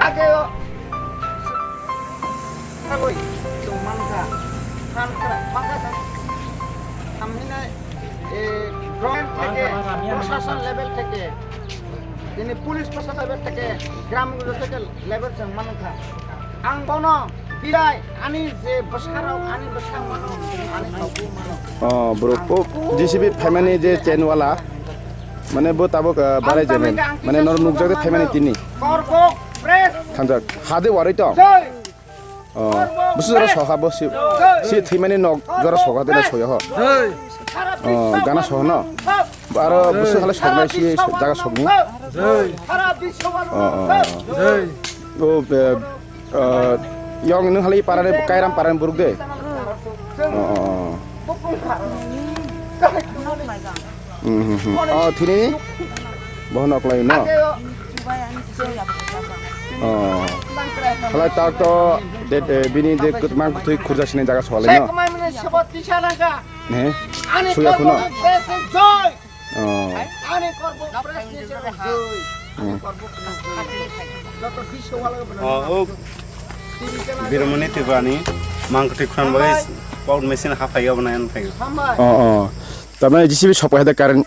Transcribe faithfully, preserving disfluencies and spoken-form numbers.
Age o. Agoi, to mangka. Mangka, mangka sa. Amhine, eh, government theke, প্রশাসন level theke, jini police প্রশাসন level theke, গ্রামগুলো থেকে level jang mangka. Ang bono bilai, ani je bwsarok, ani bwsa mano, ani thokbo mano. Oh, bro, po, J C B phaimani je chain wala, mane bo tabuk, ah, barai jemeng. Mane nor nukjak de phaimani tini. Korbok Press. Thangjak. Hade waroi tong. Jai. Oh, busu jora soha bo si. Jai. Si thimani nok jora soha de na soya ho. Jai. Oh, gana soha no. Aro busu hale soknai si jaga sokni. Jai. Oh, oh, oh. Jai. O, eh, eh, yong nung hali parani, Kairam parani buruk de. Oh, oh, oh. Hmm, hmm, hmm. Oh, thini? Bohon oklai no? Oh. Halai tak to, de, de, bini de kut-, mang kutui khurja sini jaga soalai no? Ne? Suya kuno? Oh. Ani korbo press ni se joi. Ani korbo press joi. Joto bisho wala ko. Oh, oh. Biromoni Tripurani mangkoti khran bai power machine ha phaiga bana yan phaiga. Oh, oh. Tamani J C B sopai hada current